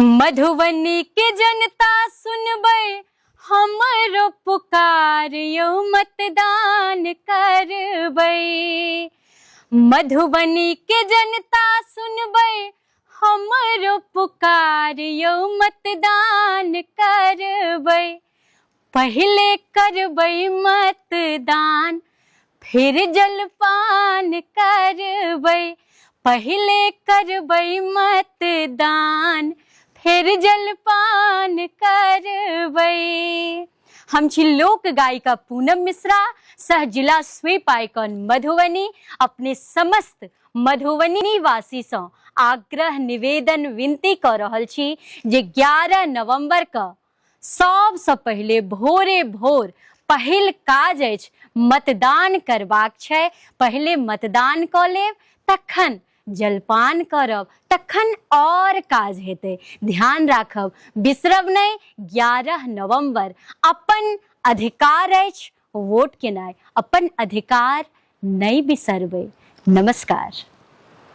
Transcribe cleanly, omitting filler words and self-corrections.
मधुबनी के जनता सुनबै हमरो पुकार यौ मतदान करबै। मधुबनी के जनता सुनबै हमरो पुकार यौ मतदान करबै। पहिले करबै मतदान फिर जलपान करबै। पहिले करबै मतदान फिर जलपान करबै। हम छी लोक गायिका पूनम मिश्रा, सह जिला स्वीप आइकॉन मधुबनी। अपने समस्त मधुबनी वासी सँ आग्रह निवेदन विनती कऽ रहल छी जे 11 नवंबर क सबसँ पहिले भोरे भोर पहिल काज अछि मतदान करबाक छै। पहिले मतदान कऽ लेब, तखन जलपान करब, तखन और काज हेतै। ध्यान राखब, बिसरब नहि, 11 नवंबर अपन अधिकार अछि वोट केनाइ, अपन अधिकार नहि बिसरबै। नमस्कार।